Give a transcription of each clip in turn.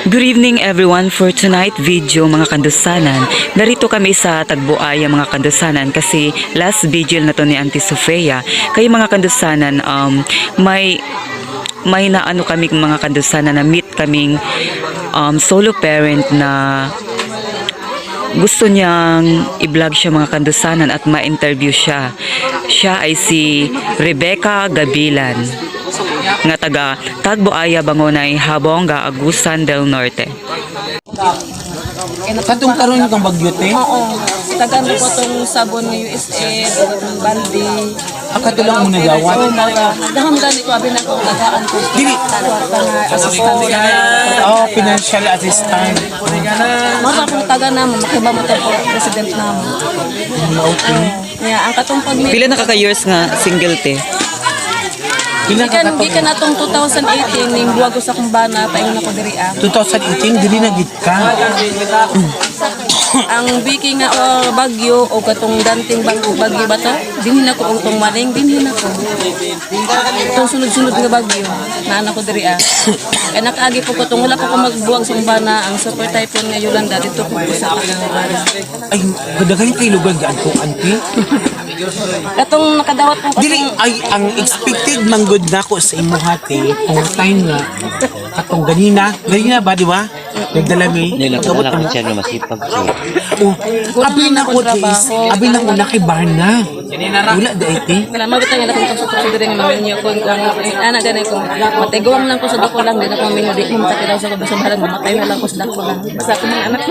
Good evening, everyone, for tonight video, mga kandusanan. Narito kami sa Tagbuaya, mga kandusanan, kasi last vigil na to ni Auntie Sofia. Kayo, mga kandusanan, may naano kami, mga kandusanan, na meet kaming solo parent na gusto niyang i-vlog siya, mga kandusanan, at ma-interview siya. Siya ay si Rebecca Gabilan nga taga Tagbuaya, Bangonay, Jabonga, Agusan del Norte. Katong karon kang bagyo, te? Oo. Tagaan ko tong sabon nga USA, itong balde. Ah, kato lang mo nagawat. Oo, mga. Dahon gani ko, abi na ko, tagaan ko. Dili. Kwarta nga, assistant. Oh, financial assistant. Mga akong taga na mo, makiba mo tayo president na mo. Okay. Yeah, ang katong pag Pila na ka years nga single, te? Pila ka Gikan katong? Gikan atong 2018 ning buwag ko sa akong bana, paingon ako diri ah. 2018 dili na gid ka. Ang biki nga oh, bagyo o katong danting bagyo ba to? Dinhin ako og tong maling dinhin ako. Itong sunod-sunod nga bagyo na ko diri ah. Kay nakaagi po ko tong wala pa ko magbuwag sa akong bana ang super typhoon nga Yolanda dito po ko sa Tacloban. Ay, kadaghan kay lugar gaan ko, auntie. Katong nakadawat po Dili ay ang expected manggod nako sa imo hati kung time nga katong ganina, ganina ba, di ba? Nagdala mi. Nila ko Pagabot na ang lang siya nga masipag siya. Oh, abi na ko tis, abi na ko na kay Barna. Wala da ite. Wala mabitang nga akong pagsutok diri nga maminyo ko ang ana gani ko. Matiguang lang ko sa dako lang, di na ko maminyo, di ko makatilaw sa basta bahalag mamatay na lang ko sa dako lang. Basta ako mga anak.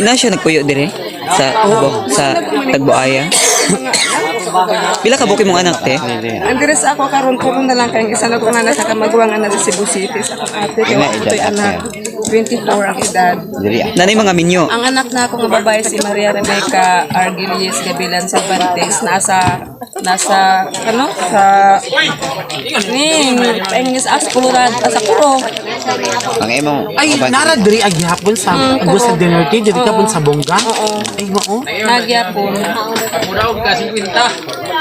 Na siya nagpuyo dire sa Tagbuaya. Pila ka buki mong anak, te? Ang dire sa ako karon puro na lang kay isa na ko nga nasa kamaguwang nga nasa Cebu City sa akong ate kay Ina, wa ko to'y edad anak, 24 ang edad. Diri ah. Nanay mga minyo. Ang anak na ako nga babae si Maria Rebecca Argilies Gabilan Cervantes, nasa nasa ano sa ning paingis as Colorado sa Kuro. Ang imong Ay, nara diri ay gihapon sa Agusan del Norte, diri ka pon sa Bongga. Ay, mao. Nagyapon.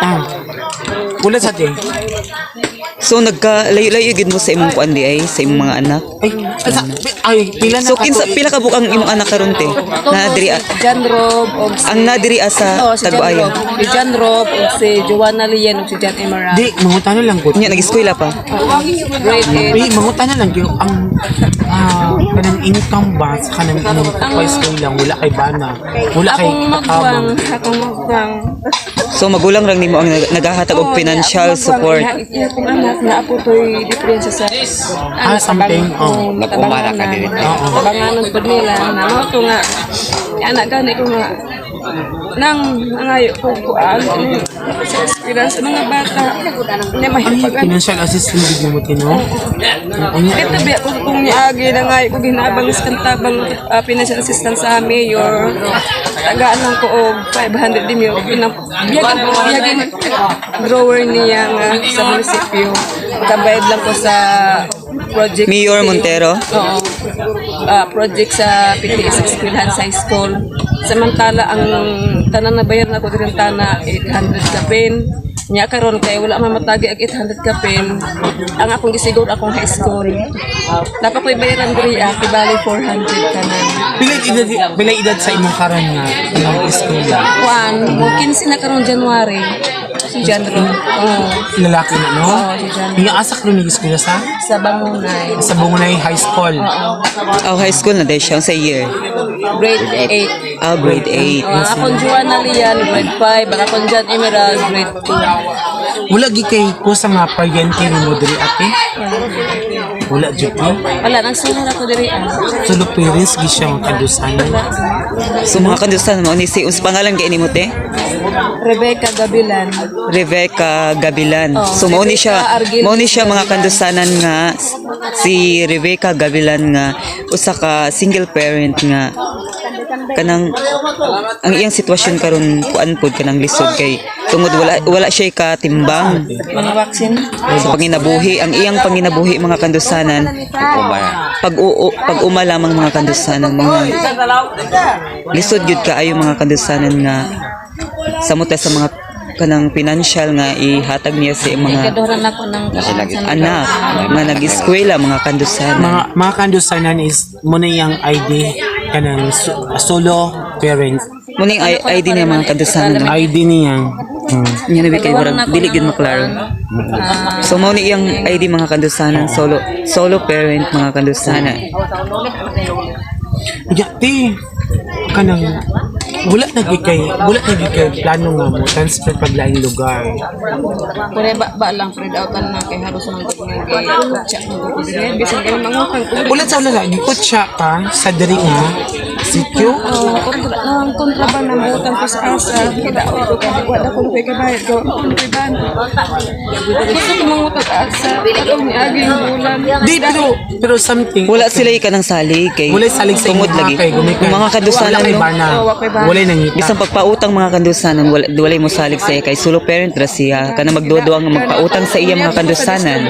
Ah. Wala sa te. So nagka layo-layo gid mo sa imong kuan di ay sa imong mga anak. Ay, asa, ay, pila na So kinsa pila ka buk ang imong anak karon, te? Na diri John Rob og si ang na diri sa Oh, si John Tagbuaya. Rob. Si John Rob og si Joanna Lian og si John Emerald. Di, mangutana lang ko. Nya nag-eskwela pa. Grade 8. Ay, mangutana lang ko. Ang, kanang income ba sa kanang imong high lang, wala kay bana. Wala kay Akong magwang, katabang. Akong magwang. So magulang lang nimo ang naghahatag og financial support. Iya akong anak na ako to'y diferensya sa Ah, something, oh. Nag-umara ka diri. Oo. Tabanganon pud nila na mao to nga anak gani ko nga nang nangayo ko kuan sa eskwela sa mga bata niya Ay, mahipag financial assistance gid mo tino. Ang unya. Ito ba kung niagi na nga ko ginabang sa kantabang financial assistance sa mayor. Tagaan lang ko og 500 din yun. Biyagin biyagin grower niya nga sa munisipyo. Kabayad lang ko sa project. Mayor Montero? Oo. Project sa PTS Eskwelahan sa high school. Samantala ang tanan na bayar na ko diri tana 800 kapin. Nya karon kay wala man matagi ag 800 kapin. Ang akong gisiguro akong high school. Dapat ko'y bayaran diri bali 400 kanan. Pila edad sa imong karon nga imong eskwela? Kuan, mo 15 na karon January. Si John Ro. Oo. Lalaki na, no? Oo, si John. Nga asa karon ni eskwela sa? Sa Bangunay. Sa Bungunay High School. Oh, high school na dahil siya sa year. Grade 8. Ah, grade 8. Ang akong Joanna Lian, grade 5. Ang akong John Emerald, grade 2. Wala gi kay kusa nga paryente nimo diri, ate? Wala jud ko. Wala, nagsulod ako diri ah. Solo parents gi siya ang kandusanan. So mga kandusan mo ni si unsa pangalan kay nimo, te? Rebecca Gabilan. Rebecca Gabilan. Oh, So mao ni siya, Rebecca Argil mao ni siya, mga kandusanan, nga si Rebecca Gabilan nga usa ka single parent nga kanang ang iyang sitwasyon karon kuan pod kanang lisod kay tungod wala wala siya katimbang Mga vaccine. sa panginabuhi. Ang iyang panginabuhi, mga kandusanan, Umara. pag uma lamang, mga kandusanan. Mga lisod gyud kaayo, mga kandusanan, nga samot ta sa mga kanang financial nga ihatag niya sa mga Ikaduha na ko ng Nasa lagi. anak nga nag-eskwela, mga kandusanan. Mga kandusanan is muna yung ID kanang solo parent. Muning ID niya, mga kandusanan, no? ID niya. Niya na kay murag dili gyud maklaro. So mao ni iyang ID, mga kandusanan, solo solo parent, mga kandusanan. Ya, ti kanang wala na gyud kay plano nga mo transfer pag laing lugar. Pare ba, ba lang Fred outan na kay haros man gud nga gi kutsa man gud ko diri. Bisan kay mangutang ko. Wala sa wala gikutsa ka sa diri nga sityo. Oh, kontra nang kontra ba nang butang ko sa asa. Kada ko kay wala ko kay kabayad ko. Ako kay ban. Gusto ko mangutang asa. Atong niaging bulan. Di pero pero something Wala sila kanang salig kay wala salig sa tungod imuha lagi. kay gumikan. Mga kandusanan, wala kay no. bana. Oo, wa kay bana. Wala nangita. Bisan pagpautang, mga kandusanan, wala walay mo salig sa iya kay solo parent ra siya, kana magduwa nga magpautang sa iya, mga kandusanan,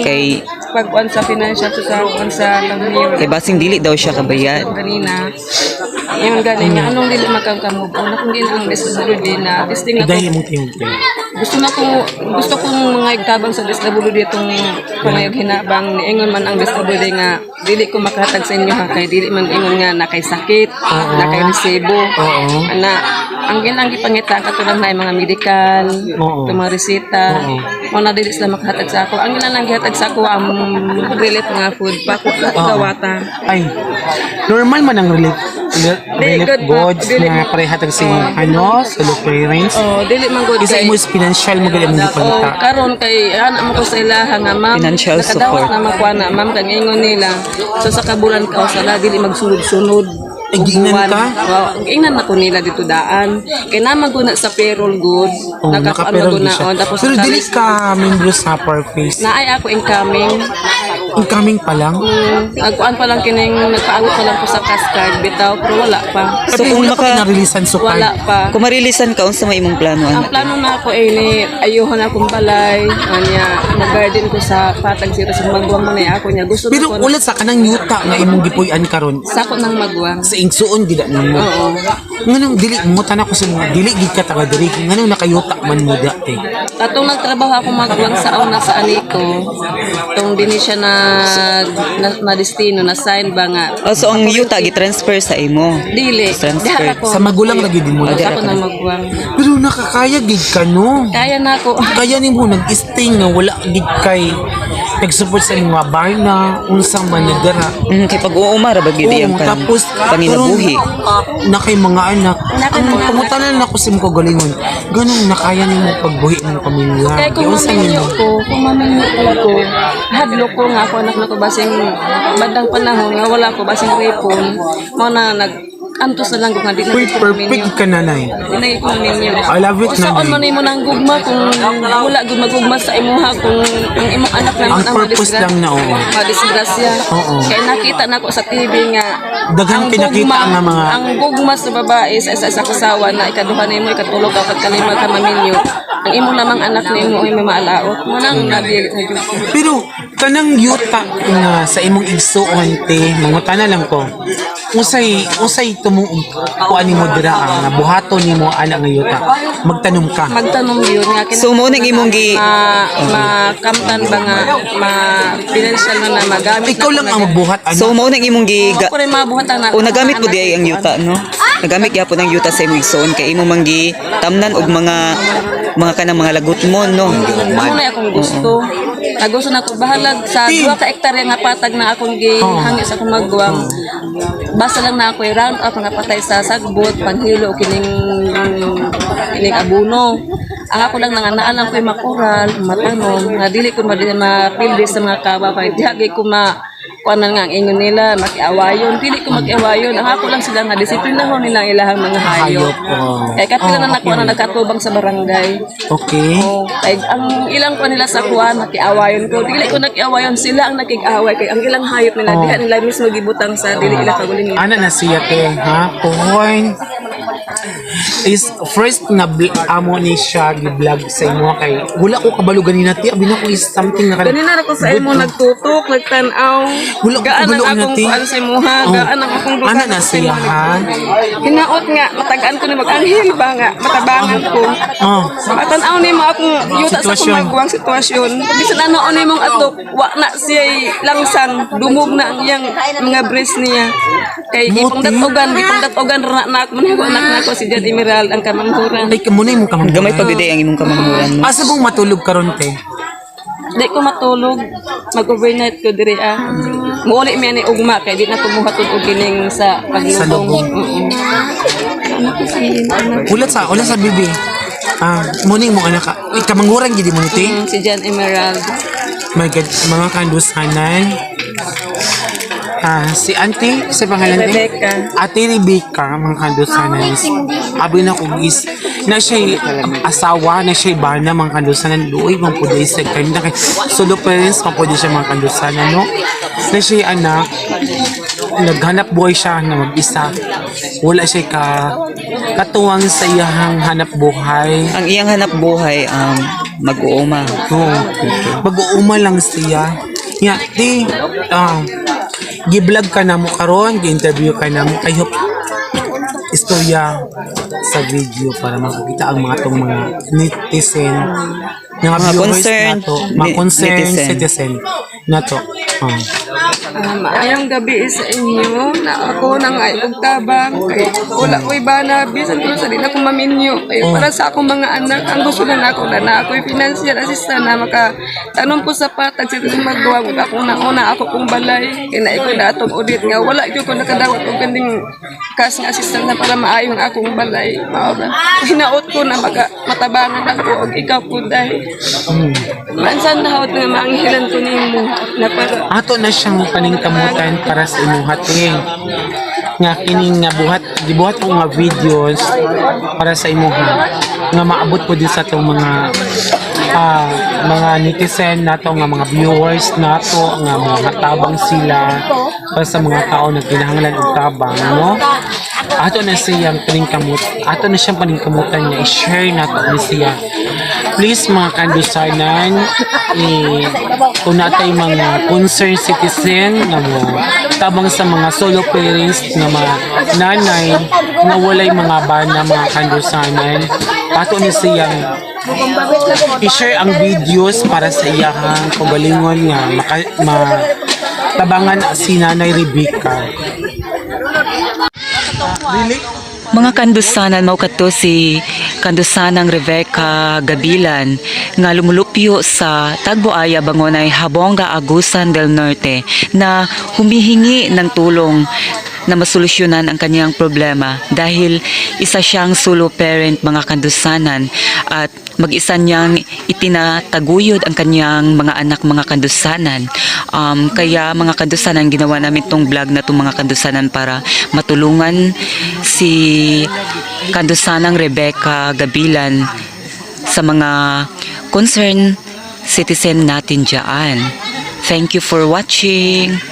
kay Pagkuan sa financial to sa kuan sa pamilya. kay basing dili daw siya kabayad. Kanina. Yung gani nga anong dili magkamkamove on akong ginang SWD na testing na ko. Dahil imong tiyong te. Gusto na ko, gusto kong mga igtabang sa DSWD itong pangayog hinabang. Niingon man ang DSWD nga dili ko makahatag sa inyo ha kay dili man ingon nga na kay sakit, na kay resibo. Ana ang ginang gipangita katulad na mga medical, itong mga resita. Mo na dili sila makahatag sa ako. Ang ginang gihatag sa ako ang relief nga food pack, gawata. Ay, normal man ang relief relief good pa. goods Dili na parehatag sa inyong ano, solo parents. Oh, dili man good Isa kay imo is financial mo gali mong Oh, gipangita. karon kay ana mo ko sa ilaha nga ma'am. Financial nakadawat support. na makuha na ma'am kang ingon nila. So sa kabulan ka sala dili magsunod-sunod. Ay, giingnan Ubuan. ka? Oo, giingnan na ko nila dito daan. Kay naman ko na sa payroll good. Oh, Nakakuan naka-payroll ko gid na siya. on tapos Pero sa dili ka membro sa Purpose. Naay ako incoming. Incoming pa lang. Nagkuan pa lang kining nagpaabot pa lang ko sa cash card bitaw pero wala pa. So So kung kung wala pa kinareleasean so Wala card. pa. Kung marilisan ka, unsa may imong plano Ang ana? plano na ako ay ni ayuhon akong balay, anya mag-garden ko sa patag siro sa magwang man ay ako niya. Gusto na Pero ko wala sa kanang yuta nga imong gipuy-an karon. sako ng magwang. Sa ingsuon gid nimo. Oo. Nganong dili mo tanan ko sa mga dili gid ka taga diri. Nganong nakayuta man mo dati. Katong nagtrabaho ako magwang sa una sa Aniko, tong dinhi siya na na, na destino na sign ba nga Oh, so ang yuta gi-transfer sa imo. dili Transfer. diha ako. Sa magulang lagi din mo. Oh, Sako ng magwang. Pero nakakaya gid ka no. Kaya na ako. Kaya nimo nag-stay nga wala gid kay nag-support sa imong mga barna unsa man nagdara. Kay pag uuma ra ba gid iyang Oo, kanang tapos panginabuhi. karon, na kay mga anak. Na kay Ang mga anak. pangutanan na ko sa imong kagalingon. Ganong nakaya nimo pagbuhi ng pamilya. Kaya kung Giunsa maminyo nimo? ko, kung maminyo ko, hadlo ko nga ako anak na ko basing bandang panahon nga wala ko basing ripon, mao na nag antos na lang ko nga di na Uy, ko maminyo. perfect ka nanay. Di na ko maminyo. I love it, Usaon nanay. man nimo nang gugma kung wala gud magugma sa imuha kung ang imong anak naman Ang purpose lang na, oo. Madisgrasya. Oo. Kaya nakita nako sa TV nga Daghang ang pinakita nga mga- ang gugma sa babae sa isa sa kasawa na ikaduha nimo, ikatulo ka, ikakalima ka maminyo. Ang imo namang anak nimo ay may maalaot mo nang nabi na jud ko. Pero kanang yuta nga sa imong igsuon te, mangutana lang ko. Usay usay tumong kuan nimo dira ang nga buhaton nimo ana nga yuta. Magtanom ka. Magtanom yun nga So, mao nang imong gi- ma makamtan ba nga ma financial na na magamit Ikaw na lang ko ang na- magbuhat ana. So mao nang imong gi Ako rin mabuhatan na O nagamit po di ay ang yuta, no? Nagamit gyapon ang yuta sa imong igsoon kay imo manggi tamnan og mga kanang mga lagot mo, no? Amo na akong gusto. Nagusto na ako bahalag sa 2 ka hektarya nga patag na akong gihangi sa akong magwang. Basta lang na ako round up nga patay sa sagbot, panghilo kining kining abono. Ang ako lang nanganaan lang ko'y makural, matanom, nga dili ko madili mapildi sa mga kawa kay diha ko ma kuanan nga ang ingon nila makiawayon, dili ko makiawayon. Ang ako lang sila nga disiplinahon nila ang ilahang mga hayop. Hayop, oo. Kay kapila na Oh, nakuha na nagkatubang sa barangay. Okay. Oh, kay ang ilang ko nila sa kuan nakiawayon ko. Dili ko nakiawayon, sila ang nakig-away kay ang ilang hayop nila diha nila mismo gibutang sa dili ila kagulingon. Ana na siya te, ha? Puhoy. Is first nga amo ni siya gi-vlog sa imo kay wala ko kabalo ganina, ti. Abi na ko is something na Ganina ra ko sa Good imo to. nagtutok, nagtan-aw. Wala ko Gaan kabalo ang na, akong ti. kuan sa imuha, Oh. gaan ang akong Ana na siya, ha? Hinaot nga matagaan ko ni mag-anghel ba nga matabangan ko. Oh. Matan-aw nimo akong yuta sa akong Sitwasyon. maguwang sitwasyon. Bisan ano nimong atok, wa na siya langsang, dumog na ang iyang mga breast niya. Kay Muti. gipang datogan ra na ako man anak nako si Jan Emerald ang kamanghuran. Ay, muna yung kamanghuran. Gamay pag ang imong kamanghuran mo. Asa bang matulog karon, te? Di ko matulog, mag-overnight ko diri ah. Muuli mi ani ugma kay di na kumuhatod og gining sa Sa paglubong. lubong. Oo. Ano ko si anak? Wala sa bibi. Ah, muning mo anak ka. Ay, kamanghuran gid mo ni, te. Si Jan Emerald. My God, mga kandusanan. Ah, si Auntie, sa pangalan ni? Rebecca. Ate Rebecca, mga kandusanan. Abi na kung is, na siya'y asawa, na siya'y bana, mga kandusanan. Luoy, mga puday sa kanya. Kay solo parents, mga puday siya, mga kandusanan, no? Na siya'y anak, naghanap buhay siya na mag-isa. Wala siya katuwang sa iyahang hanap buhay. Ang iyang hanap buhay mag-uuma. Oo. Mag-uuma lang siya. Ya, ti, gi-vlog ka na mo karon, gi-interview ka na mo. I hope istorya sa video para makakita ang mga tong mga netizen, mga Mga viewers concerned nato, mga concerned netizen. citizen nato. Oh. Ah, maayong gabi sa inyo na ako nang ay og tabang kay wala ko'y bana bisan ko sa di na ko maminyo kay para sa akong mga anak. Ang gusto lang ako na na ako'y financial assistant na maka tanom ko sa patag sa itong magduwag ug akong nauna ako kong balay kay naay ko na atong audit nga wala gyud ko nakadawat og kanding cash nga assistant na para maayo ang akong balay. Mao ra, hinaot ko na maka matabangan ako og ikaw po dahil mansan na nga maanghilan ko nimo na para Ato na siyang paningkamutan para sa imong te. Nga kining nga buhat gibuhat ko nga videos para sa imuha nga maabot po din sa atong mga mga netizen nato nga mga viewers nato nga mga tabang sila para sa mga tao na kinahanglan og tabang, no? Ato na siyang paningkamutan nga i-share nato ni siya. Please, mga kandusanan, eh, kung natay mga concerned citizen nga mo tabang sa mga solo parents nga mga nanay nga walay mga bana, mga kandusanan, ato ni siyang i-share ang videos para sa iyahang kaugalingon nga maka, tabangan si Nanay Rebecca. Really? Mga kandusanan, mao kadto si kandusanang Rebecca Gabilan nga lumulupyo sa Tagbuaya, Bangonay, Habonga, Agusan del Norte na humihingi ng tulong na masolusyonan ang kanyang problema dahil isa siyang solo parent, mga kandusanan, at mag-isa niyang itinataguyod ang kanyang mga anak, mga kandusanan. Kaya mga kandusanan, ginawa namin tong vlog na tong, mga kandusanan, para matulungan si kandusanang Rebecca Gabilan sa mga concerned citizen natin dyan. Thank you for watching.